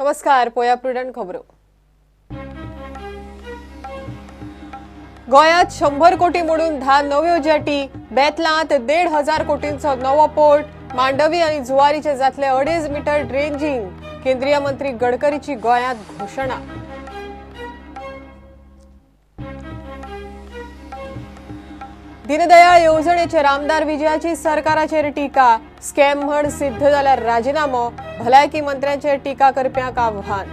नमस्कार, पोया प्रुडंट खबरो. गोंयांत 100 कोटी मोडून 10 नव्यो जेटी, बेतलांत 1,500 कोटींचो नवो पोर्ट, मांडवी आनी जुवारीचे जातले 2.5 मीटर ड्रेजिंग, केंद्रीय मंत्री गडकरीची गोंयांत घोशणा. दीनदयाळ येवजणेचेर आमदार विजयाची सरकाराचेर टीका, स्कॅम म्हण सिद्ध जाल्यार राजिनामो, भलायकी मंत्र्यांचेर टीका करप्यांक आव्हान.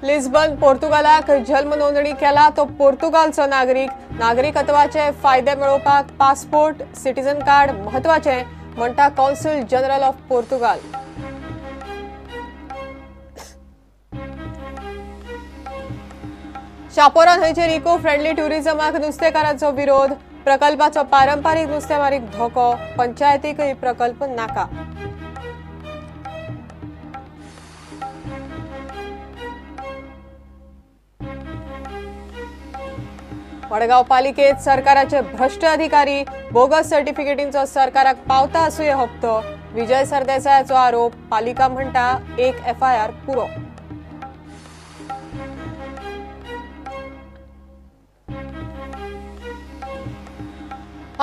लिस्बन पोर्तुगालाक जल्म नोंदणी केला तो पोर्तुगालचो नागरीक, नागरिकत्वाचे फायदे मेळोवपाक पासपोर्ट, सिटीजन कार्ड म्हत्वाचे म्हणटा consul general of Portugal. Chapora न्हंयचेर इको फ्रेंडली ट्युरिझमाक नुस्तेकारांचो विरोध, प्रकल्पाचो पारंपारीक नुस्तेमारीक धोको, पंचायतीकय प्रकल्प नाका. मडगांव पालिकेत सरकाराचे भ्रष्ट अधिकारी, बोगस सर्टिफिकेटींचो सरकाराक पावता आसुये हप्तो, विजय सरदेसायाचो आरोप, पालिका म्हणटा एक एफआयआर पुरो.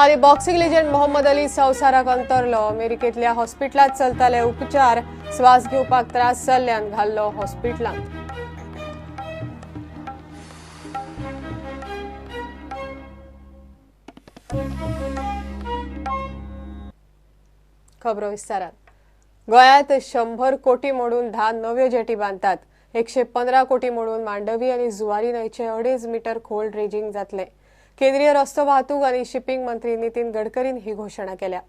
आनी बॉक्सिंग लेजंड मोहम्मद अली संवसाराक अंतरलो, अमेरिकेंतल्या हॉस्पिटलांत चलताले उपचार, श्वास घेवपाक त्रास जाल्ल्यान घाल्लो हॉस्पिटलांत. खबरो विस्तारात. गोंयांत 100 कोटी मोडून 10 नव्यो जेटी बांदतात. 115 कोटी मोडून मांडवी आनी जुवारी न्हंयचे 2.5 मीटर खोल ड्रेजिंग जातले. केंद्रीय रस्तो वाहतूक आनी शिपिंग मंत्री नितीन गडकरीन ही घोशणा केल्या.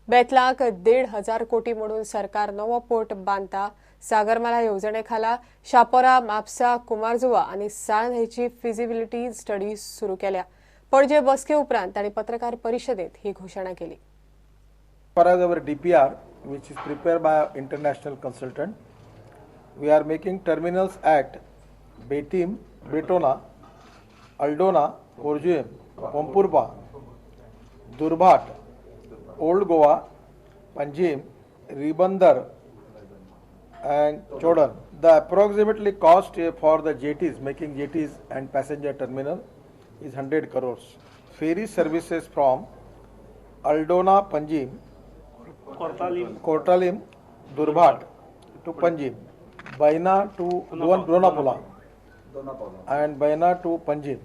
बेतलाक 1,500 कोटी मोडून सरकार नवो पोर्ट बांदता. सागरमाला येवजणे खाला शापोरा, म्हापसा, कुमारजुवा आनी साळ न्हंयची फिजिबिलिटी स्टडी सुरू केल्या. पणजे बसके उपरांत तांणी पत्रकार परिशदेत ही घोशणा केली. As far as our DPR, which is prepared by international consultant, we are making terminals at Betim, Bretona, Aldona, Corjuem, Pompurba, Durbhat, Old Goa, Panjim, Ribandar and Chodon. The approximately cost for the jetties, making jetties and passenger terminal is 100 crores. Ferry services from Aldona, Panjim, Cortalim, Durbhat to Panjim, Baina to Donapola and Baina to Panjim.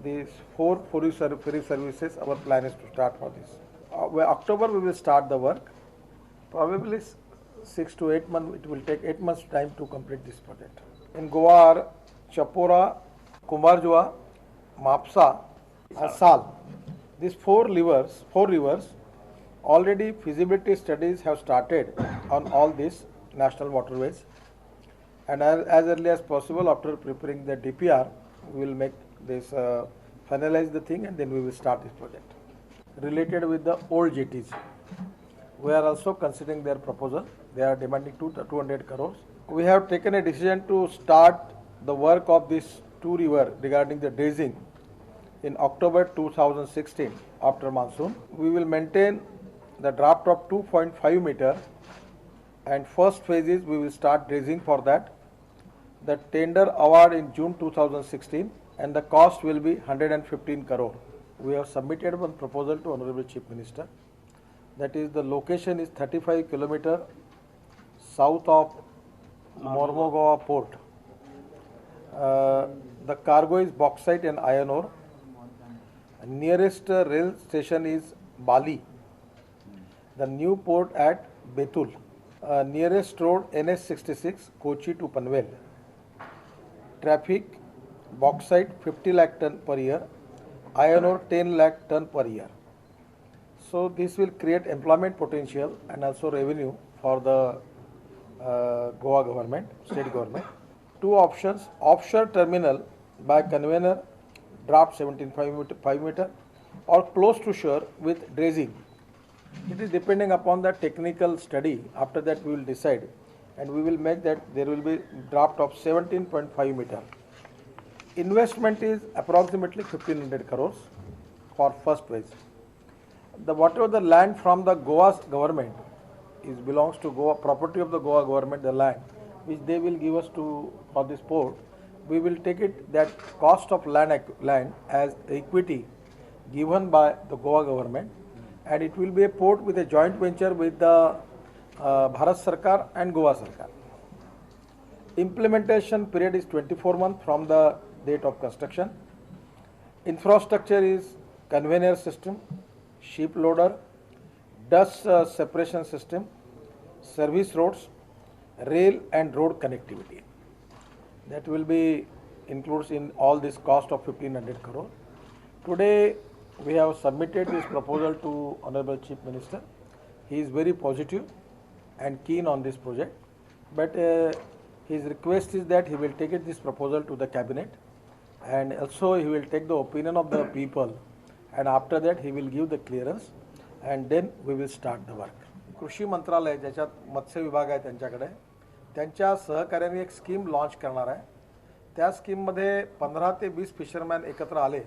These 4 ferry services, our plan is to start for this. October we will start the work. Probably 6 to 8 months, it will take 8 months time to complete this project. In Goa are Chapora, Kumarjua, Mapsa and Sal. These 4 rivers, already feasibility studies have started on all these national waterways, and as early as possible after preparing the DPR, we will make this finalize the thing and then we will start this project. Related with the old jetties, we are also considering their proposal. They are demanding 200 crores. We have taken a decision to start the work of this 2 river regarding the dredging in October 2016 after monsoon. We will maintain the draft of 2.5 meter and first phase is we will start dredging for that. The tender award in June 2016 and the cost will be 115 crore. We have submitted one proposal to Honorable Chief Minister. That is, the location is 35 kilometer south of Mormugoa port. The cargo is bauxite and iron ore. Nearest rail station is Bali. The new port at Betul. Nearest road NH66 Kochi to Panvel. Traffic bauxite 50 lakh ton per year, iron ore 10 lakh ton per year. So this will create employment potential and also revenue for the Goa government, state government. 2 options: offshore terminal by conveyor, draft 17.5 meter, or close to shore with dredging. It is depending upon the technical study. After that we will decide and we will make that there will be draft of 17.5 meter. Investment is approximately 1,500 crores for first phase. The whatever the land from the Goa government is belongs to Goa, property of the Goa government, the land which they will give us to for this port, we will take it that cost of land as equity given by the Goa government, and it will be a port with a joint venture with the Bharat Sarkar and Goa Sarkar. Implementation period is 24 months from the date of construction. Infrastructure is conveyor system, ship loader, dust separation system, service roads, rail and road connectivity. That will be includes in all this cost of 1500 crore. Today we have submitted this proposal to Honorable Chief Minister. He is very positive and keen on this project, but his request is that he will take it this proposal to the cabinet, and also he will take the opinion of the people, and after that he will give the clearance, and then we will start the work. कृषी मंत्रालय ज्याच्यात मत्स्य विभाग आहे त्यांच्याकडे, त्यांच्या सहकार्याने एक scheme launch करणार आहे. त्या स्कीममध्ये 15 ते 20 फिशरमॅन एकत्र आले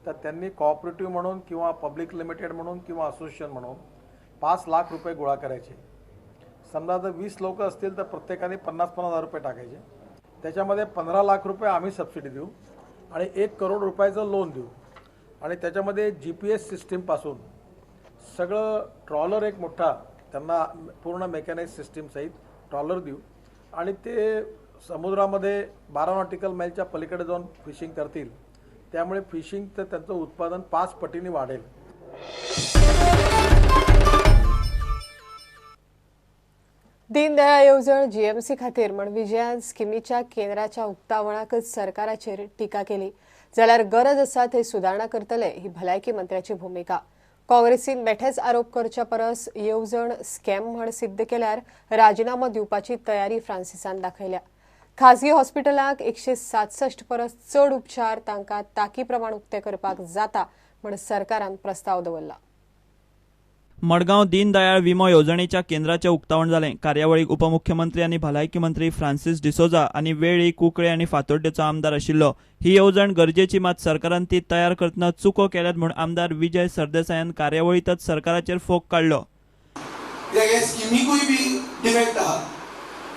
तर त्यांनी कोऑपरेटिव्ह म्हणून किंवा पब्लिक लिमिटेड म्हणून किंवा असोसिएशन म्हणून 5 लाख रुपये गोळा करायचे. समजा जर 20 लोक असतील तर प्रत्येकाने 50-50 हजार रुपये टाकायचे. त्याच्यामध्ये 15 लाख रुपये आम्ही सबसिडी देऊ आणि 1 करोड रुपयाचं लोन देऊ, आणि त्याच्यामध्ये GPS सिस्टीमपासून सगळं ट्रॉलर एक मोठा त्यांना पूर्ण मेकॅनाइज सिस्टीमसहित ट्रॉलर देऊ, आणि ते समुद्रामध्ये 12 नॉटिकल माईलच्या पलीकडे जाऊन फिशिंग करतील. त्यामुळे फिशिंगचं त्यांचं उत्पादन 5 पटीने वाढेल. दीनदयाळ येवजण जीएमसी खातीर म्हण विजयान स्किमीच्या केंद्राच्या उक्तावणाकच सरकाराचेर टिका केली. जाल्यार गरज आसा थंय सुदारणा करतले ही भलायकी मंत्र्याची भुमिका. काँग्रेसीन बेठेच आरोप करच्या परस येवजण स्कॅम म्हण सिद्ध केल्यार राजीनामो दिवपाची तयारी फ्रांसिसान दाखयल्या. खाजगी हॉस्पिटलांक 167 परस चड उपचार तांकां ताकी प्रमाण उक्ते करपाक जाता म्हण सरकारान प्रस्ताव दवरला. मडगांव दीनदयाळ विमो येवजणेच्या केंद्राचें उक्तावण जालें. कार्यावळीक उपमुख्यमंत्री आनी भलायकी मंत्री फ्रांसीस डिसोजा आनी वेळी कुंकळे आनी फातोड्डेचो आमदार आशिल्लो. ही येवजण गरजेची, मात सरकारान ती तयार करतना चुको केल्यात म्हूण आमदार विजय सरदेसायान कार्यावळींतच सरकाराचेर फोग काडलो. हे स्किमीकूय बी डिफेक्ट आहा.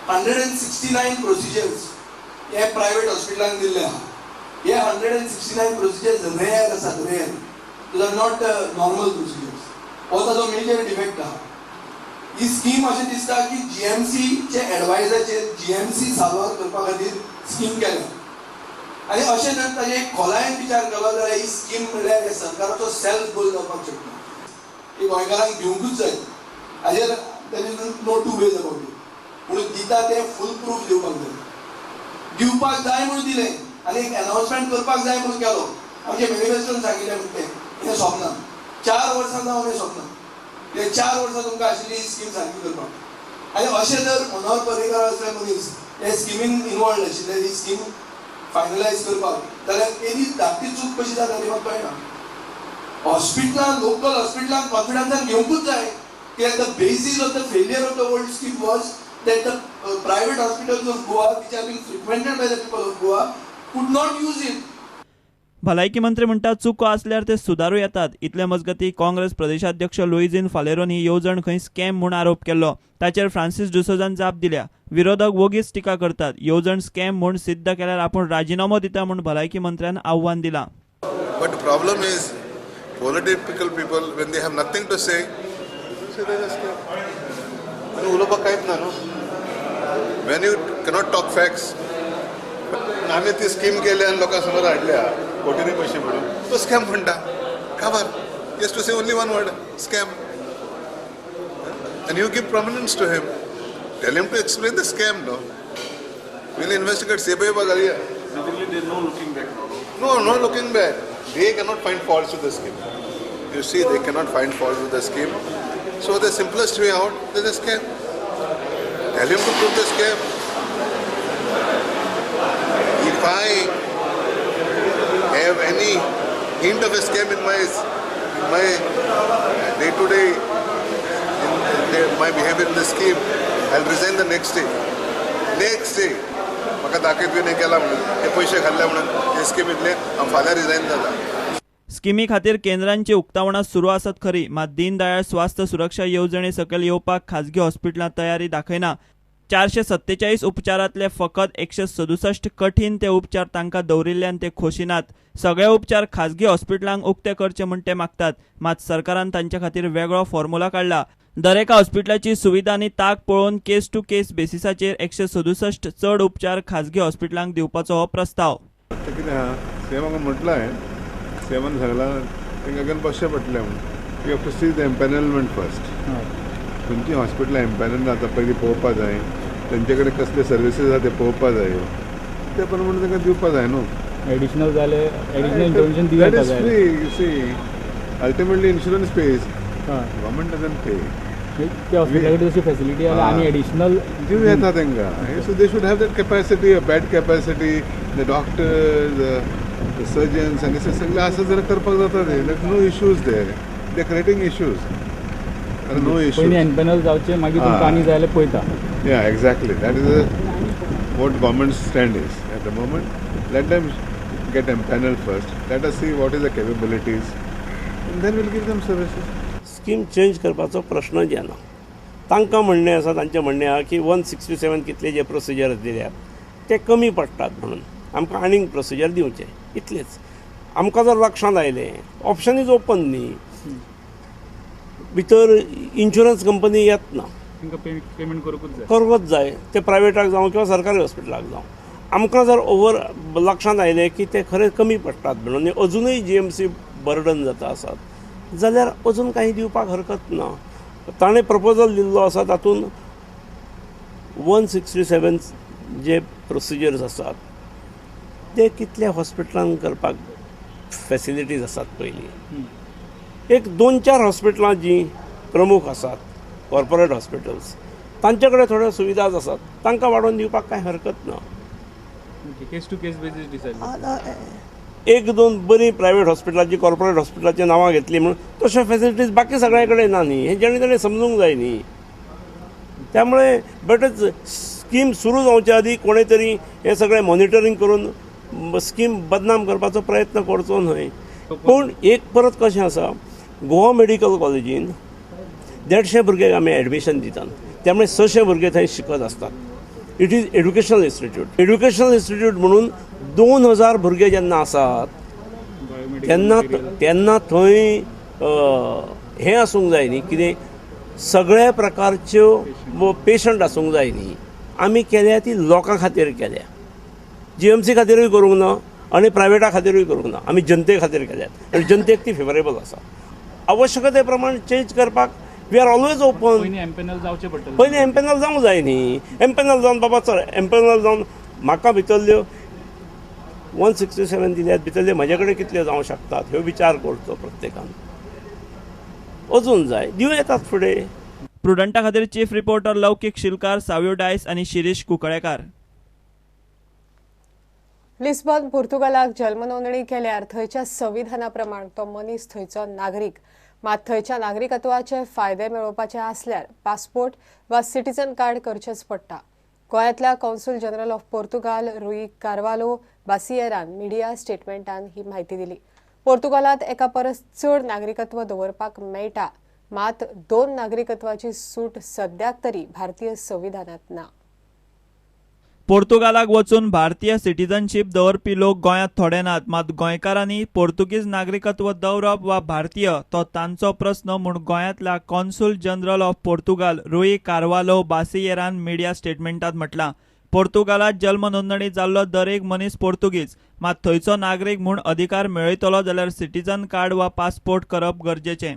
169 प्रोसिजर्स हे प्रायव्हेट हॉस्पिटलांक दिल्ले आहा. हे 169 प्रोसिजर्स रेअर आसात, rare, those are not normal procedures. हो ताजो मेजर डिफेक्ट आहा. ही स्कीम अशें दिसता की जीएमसीचे एडवायजाचेर जीएमसी साल्वार करपा खातीर स्कीम केल्या, आनी अशें जर ताजेर एक खोलायेन विचार केलो जाल्यार ही स्कीम म्हणल्यार हे सरकाराचो सेल्फ गोल जावपाक शकता. ही गोंयकारांक दिवंकूच जाय, हाजेर there is no two ways about it. पूण दिता तें फूल प्रूफ दिवपाक जाय, दिवपाक जाय म्हणून दिलें आनी एक एनावन्समेंट करपाक जाय म्हणून केलो. आमच्या मॅनिफेस्टोन सांगिल्लें म्हण तें हें सोंपना. 4 वर्सां जावन हें सोंपना. ते 4 वर्सां तुमकां आशिल्ली ही स्कीम सारकी करपाक. आनी अशें जर मनोहर पर्रीकार असले मनीस हे स्किमीन इनवॉल्ड आशिल्ले ही स्कीम फायनलायज करपाक, जाल्यार एदी धाकटी चूक कशी जाता ती म्हाका कळना. हॉस्पिटलां, लोकल हॉस्पिटलांक कॉन्फिडन्सान घेवंकूच जाय. कित्याक the basis of the failure of the old scheme was that the private hospitals of Goa, which are being frequented by the people of Goa, could not use it. भलायकी मंत्री म्हणटा चुको आसल्यार ते सुदारू येतात. इतले मजगती काँग्रेस प्रदेशाध्यक्ष लुईझीन फालेरोन ही येवजण खंय स्कॅम म्हूण आरोप केल्लो. ताचेर फ्रांसीस डिसोजान जाप दिल्या. विरोधक वोगीच टिका करतात. येवजण स्कॅम म्हूण सिद्ध केल्यार आपूण राजीनामो दिता म्हूण भलायकी मंत्र्यान आव्हान दिलां. But problem is political people when they have nothing to say, say they just scam. उलोवपाक कांयच ना न्हू. When you cannot talk facts. आमी ती स्कीम केली आनी लोकां समोर हाडल्या कोटींनी पैसे पडून, तो स्कॅम म्हणटा. खबर yes to say only one word, scam. And you give prominence to him. Tell him to explain the scam. No, will investigate. CBI घालया. Basically, there's no looking back now. No, no looking back. They cannot find faults with the scheme. You see, they cannot find fault with the scheme. So the simplest way out is a scam. Tell him to prove the scam. If I have any hint of a scam in my day-to-day, in my behavior in the scheme, I'll resign the next day. Next day, म्हाका दाखयत बी केला म्हणून हे पयशे खाल्ले म्हणून हे स्किमींतले हांव फाल्यां रिजायन जाता. स्किमी खातीर केंद्रांची उक्तावणां सुरू आसत खरी, मात दीनदयाळ स्वास्थ्य सुरक्षा येवजणे सकयल येवपाक खाजगी हॉस्पिटलां तयारी दाखयना. 447 उपचारांतले फकत 167 कठीण ते उपचार तांकां दवरिल्ल्यान ते खोशी नात. सगळे उपचार खाजगी हॉस्पिटलांक उक्ते करचे म्हूण ते मागतात, मात सरकारान तांचे खातीर वेगळो फॉर्म्युला काडला. दरेका हॉस्पिटलाची सुविधा आनी ताक पळोवन केस टू केस बेसिसाचेर 167 चड उपचार खाजगी हॉस्पिटलांक दिवपाचो हो प्रस्ताव. कितें आहा, सीएमाक म्हटलां हांवें, सीएमान सांगलां तांकां घेवन बसचें पडटलें म्हूण. You have to see the empanelment first. खंयचीं हॉस्पिटलां एम्पॅनल जाता पयलीं पळोवपा जाय, तेंचे कडेन कसले सर्विसीस आहा ते पळोवपा जाय, ते प्रमाणे तांकां दिवपा जाय न्हू. एडिशनल जाले एडिशनल इंटरवेन्शन दिवं That is free, you see. Ultimately insurance pays, government doesn't pay. त्या हॉस्पिटला कडेन तशी फॅसिलिटी आहा आनी एडिशनल दिवं येता तांकां. So they should have that capacity, a bed capacity, the doctors, the surgeons आनी सगळें आसा जाल्यार करपाक जाता ते. No issues there, they creating issues, no issues. पयलीं एम्पॅनल जावचें, मागीर तुमकां आनी जाय जाल्यार पळयता. Yeah, exactly. That is what government stand is at the moment. Let them get empanelled first. Let us see what is the capabilities, and then we'll give them services. Scheme change करपाचो प्रश्नच येना. तांकां म्हणणें आसा, तांचें म्हणणें आसा की 167 कितले जे प्रोसिजर दिल्या ते कमी पडटात म्हणून आमकां आनीक प्रोसिजर दिवचें, इतलेंच. आमकां जर लक्षांत आयलें ऑप्शन is open न्ही, भितर इन्शुरन्स कंपनी येत ना, पेमेंट करूंकच जाय, ते प्रायवेटाक जावं किंवा सरकारी हॉस्पिटलाक जावं. आमकां जर ओवर लक्षांत आयलें की ते खरें कमी पडटात म्हणून अजुनूय जीएमसी बर्डन जाता आसात जाल्यार अजून काही दिवपाक हरकत ना. ताणें प्रपोजल दिल्लो आसा तातूंत 167 जे प्रोसिजर्स आसात ते कितल्या हॉस्पिटलांक करपाक फॅसिलिटीज आसात. पयलीं एक 2-4 हॉस्पिटलां जीं प्रमुख आसात कॉर्पोरेट हॉस्पिटल्स तांचे कडेन थोड्यो सुविधा आसात, तांकां वाडोवन दिवपाक कांय हरकत ना. Case to case basis decide. 1-2 बरीं प्रायवेट हॉस्पिटलाची कॉर्पोरेट हॉस्पिटलाची नांवां घेतली म्हणून तश्यो फॅसिलिटीज बाकी सगळ्या कडेन ना न्ही, हें जेणे तेणें समजूंक जाय न्ही. त्यामुळे बेटच स्कीम सुरू जावच्या आदी कोणें तरी हें सगळें मॉनिटरींग करून स्कीम बदनाम करपाचो प्रयत्न करचो न्हय. पूण एक परत कशें आसा, गोवा मेडिकल कॉलेजीन 150 भुरग्यांक आमी एडमिशन दितात, त्यामुळे 600 भुरगे थंय शिकत आसतात. It is educational institute. Educational institute म्हणून 2000 भुरगे जेन्ना आसात तेन्ना तेन्ना थंय हें आसूंक जाय न्ही, कितें सगळ्या प्रकारच्यो पेशंट आसूंक जाय न्ही. आमी केल्या ती लोकां खातीर केल्या, जीएमसी खातीरूय करूंक ना आनी प्रायवेटा खातीरूय करूंक ना, आमी जनते खातीर केल्यात आनी जनतेक ती फेवरेबल आसा. आवश्यकते प्रमाण चेंज करपाक we are always open. पयलीं एम्पॅनल जावचें पडटलें, पयलीं एम्पॅनल जावंक जाय न्ही. एम्पॅनल जावन बाबा चल, एम्पॅनल जावन म्हाका भितरल्यो 167 दिल्यात, भितरल्यो म्हजे कडेन कितल्यो जावंक शकतात ह्यो विचार करचो प्रत्येकान. अजून जाय दिवं येतात फुडें. प्रुडंटा खातीर चीफ रिपोर्टर लौकीक शिलकार, साव्यो डायस आनी शिरीष कुंकळेकार. लिस्बन पुर्तुगालाक जल्म नोंदणी केल्यार थंयच्या संविधाना प्रमाण तो मनीस थंयचो नागरीक, मात थंयच्या नागरिकत्वाचे फायदे मेळोवपाचे आसल्यार पासपोर्ट वा सिटीजन कार्ड करचेंच पडटा. गोंयांतल्या consul general of Portugal Rui Carvalho बासियेरान media स्टेटमेंटान ही म्हायती दिली. पोर्तुगालांत एका परस चड नागरिकत्व दवरपाक मेळटा, मात 2 नागरिकत्वाची सूट सद्याक तरी भारतीय संविधानात ना. पोर्तुगालाक वचून भारतीय सिटीजनशीप दवरपी लोक गोंयांत थोडे नात, मात गोंयकारांनी पोर्तुगीज नागरिकत्व दवरप वा भारतीय तो तांचो प्रस्न म्हूण गोंयांतल्या consul general of Portugal Rui Carvalho बासियेरान media स्टेटमेंटात म्हटलां. पोर्तुगालात जल्म नोंदणी जाल्लो दरेक मनीस पोर्तुगीज, मात थंयचो नागरीक म्हूण अधिकार मेळयतलो जाल्यार सिटीजन कार्ड वा पासपोर्ट करप गरजेचें.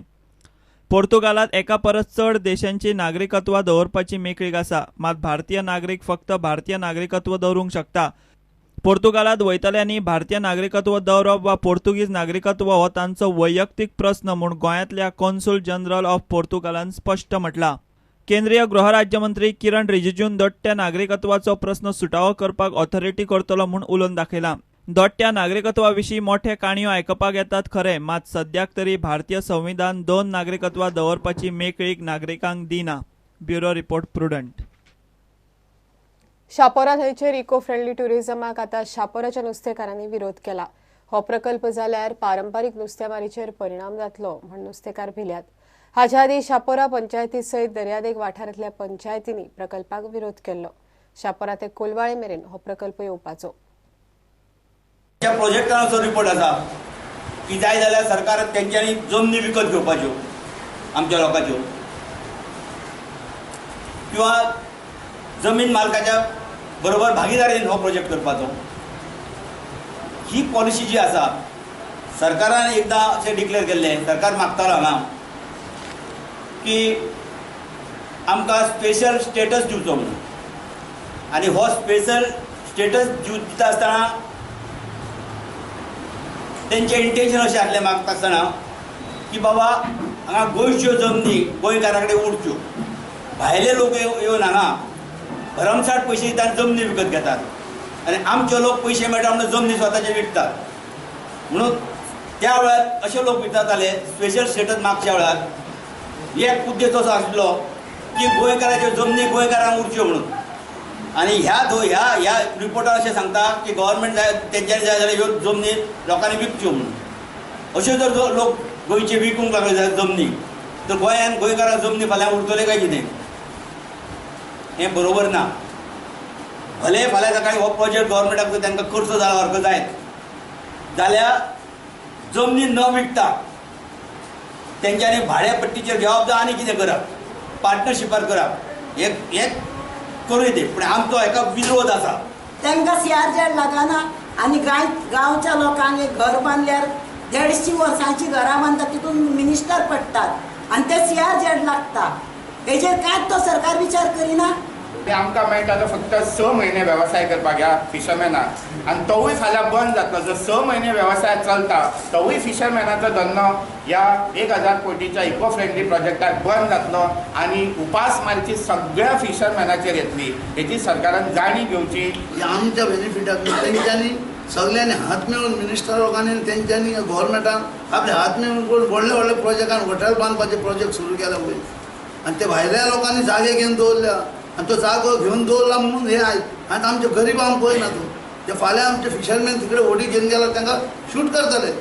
पोर्तुगालात एका परस चड देशांची नागरिकत्वां दवरपाची मेकळीक आसा, मात भारतीय नागरीक फक्त भारतीय नागरिकत्व दवरूंक शकता. पोर्तुगालात वयतल्यांनी भारतीय नागरिकत्व दवरप वा पोर्तुगीज नागरिकत्व हो तांचो वैयक्तीक प्रस्न म्हूण गोंयांतल्या कॉन्सूल जनरल ऑफ पोर्तुगालान स्पश्ट म्हटलां. केंद्रीय गृहराज्यमंत्री किरण रिजिजून दोट्ट्या नागरिकत्वाचो प्रस्न सुटावो करपाक ऑथॉरिटी करतलो म्हूण उलोवन दाखयलां. दोट्ट्या नागरिकत्वा विशीं मोठे काणयो आयकपाक येतात खरें, मात सद्याक तरी भारतीय संविधान 2 नागरिकत्वां दवरपाची मेकळीक नागरिकांक दिना. Bureau report, Prudent. Chapora न्हंयचेर इको फ्रेंडली ट्युरिझमाक आतां शापोराच्या नुस्तेकारांनी विरोध केला. हो प्रकल्प जाल्यार पारंपारीक नुस्तेमारीचेर परिणाम जातलो म्हण नुस्तेकार भिल्यात. हाच्या आदीं शापोरा पंचायती सयत दर्यादेग वाठारांतल्या पंचायतींनी प्रकल्पाक विरोध केल्लो. शापोरा ते कोलवाळे मेरेन हो प्रकल्प येवपाचो. त्या प्रोजेक्टाचो रिपोर्ट आसा की जाय जाल्यार सरकार तेंच्यांनी जमनी विकत घेवपाच्यो आमच्या लोकांच्यो किंवा जमीन मालकाच्या बरोबर भागीदारीन हो प्रोजेक्ट करपाचो. ही पॉलिसी जी आसा सरकारान एकदां अशें डिक्लेअर केल्लें, सरकार मागतालो हांगा की आमकां स्पेशल स्टेटस दिवचो म्हणून, आनी हो स्पेशल स्टेटस दिता आसतना तेंचें इंटेन्शन अशें आसलें मागता आसतना की बाबा हांगा गोंयच्यो जमनी गोंयकारां कडेन उरच्यो, भायले लोक येवन हांगा भरमसाठ पयशे दितात जमनी विकत घेतात आनी आमचे लोक पयशे मेळटा म्हणून जमनी स्वताचे विकतात. म्हणून त्या वेळार अशे लोक विचारताले स्पेशल स्टेटस मागच्या वेळार एक उद्देश असो आसलो की गोंयकाराच्यो जमनी गोंयकारांक उरच्यो म्हणून. आनी ह्या ह्या ह्या रिपोर्टार अशें सांगता की गव्हर्मेंट जाय तेंच्यांनी जाय जाल्यार ह्यो जमनी लोकांनी विकच्यो म्हणून. अश्यो जर लोक गोंयचे विकूंक लागले जाल्यार जमनी तर गोंयान गोंयकारांक जमनी फाल्यां उरतले काय कितें, हें बरोबर ना. भले फाल्यां सकाळीं हो प्रोजेक्ट गव्हर्मेंटाक तांकां करचो जाला सारको जायत जाल्यार जमनी न विकता तेंच्यांनी भाड्या पट्टीचेर घेवप जावं आनी कितें करप, पार्टनरशिपार करप, हें करूं येते, पूण आमचो हेका विरोध आसा. तांकां सीआरझेड लागना आनी गांवच्या लोकांक एक घर बांदल्यार 150 वर्सांची घरां बांदता तितून मिनिस्टर पडटात आनी ते सीआरझेड लागता. हेजेर कांयच तो सरकार विचार करिना. आमकां मेळटा तो फक्त 6 म्हयने वेवसाय करपाक ह्या फिशरमॅनाक, आनी तोवूय फाल्यां बंद जातलो. जर 6 म्हयने वेवसाय चलता तोवूय फिशरमॅनाचो धंदो ह्या 1000 कोटीच्या इको फ्रेंडली प्रोजेक्टाक बंद जातलो आनी उपासमारची सगळ्या फिशरमॅनाचेर येतली हेची सरकारान जाणीव घेवची. आमच्या बेनिफिटाक तेंच्यांनी सगळ्यांनी हात मेळून मिनिस्टर लोकांनी तेंच्यांनी गव्हर्मेंटान आपले हात मेळून कोण व्हडले व्हडले प्रोजेक्टान हॉटेल बांदपाचे प्रोजेक्ट सुरू केला पळय, आनी ते भायल्या लोकांनी जागे घेवन दवरल्या आनी तो जागो घेवन दवरला म्हणून हे आयज आनी आमचे गरिबांक पळयना तो. ते फाल्यां आमचे फिशरमॅन तिकडे होडी घेवन गेल्यार तांकां शूट करतले,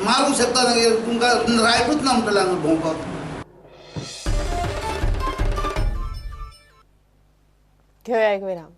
मारूंक शकता, तुमकां रायटूच ना म्हणटले हांगा भोंवपाक. घेवया एक विराम.